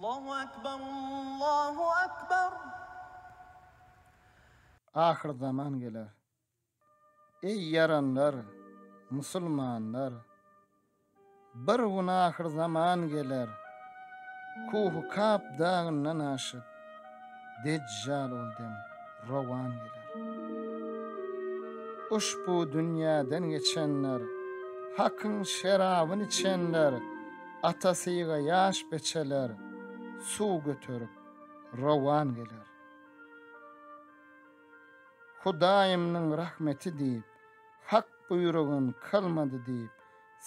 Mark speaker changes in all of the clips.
Speaker 1: Allahu Ekber, Allahu Ekber.
Speaker 2: Ahyrzaman geler. Eý ýaranlar, musulmanlar! Bir gün ahyrzaman geler, Kuhy Kap dagyndan aşyp, Dejjal ol dem rowan geler. Uşbu dünýäden geçenler, Hakyň şerabyn içenler, Atasyga ýaş beçeler, Suw göterip, rowan geler. Hudaýymnyň rahmeti diýip, Hak buýrugyn kylmady diýip,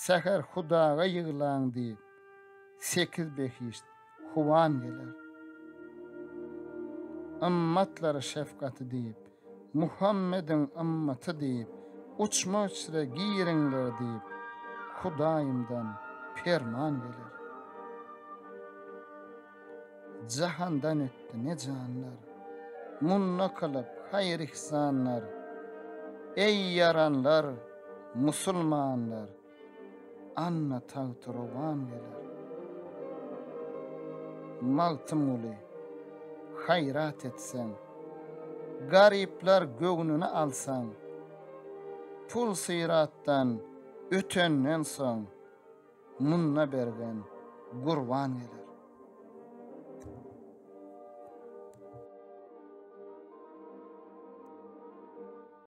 Speaker 2: Säher Hudaga ýyglaň diýip, Sekiz behişt huwan geler. Ymmatlara şefgaty diýip, Muhammediň ymmaty diýip, Uçma içre giriňler diýip, Hudaýymdan perman geler. Jahandan ötdi ne janlar, Munda kylyp haýyr-ihsanlar, Eý, ýaranlar, musulmanlar, Anna tagty-rowan geler. Magtymguly, haýrat etseň, Garyplar göwnüni alsaň, Pul-syratdan ötenden soň, Munda bergen gurban geler.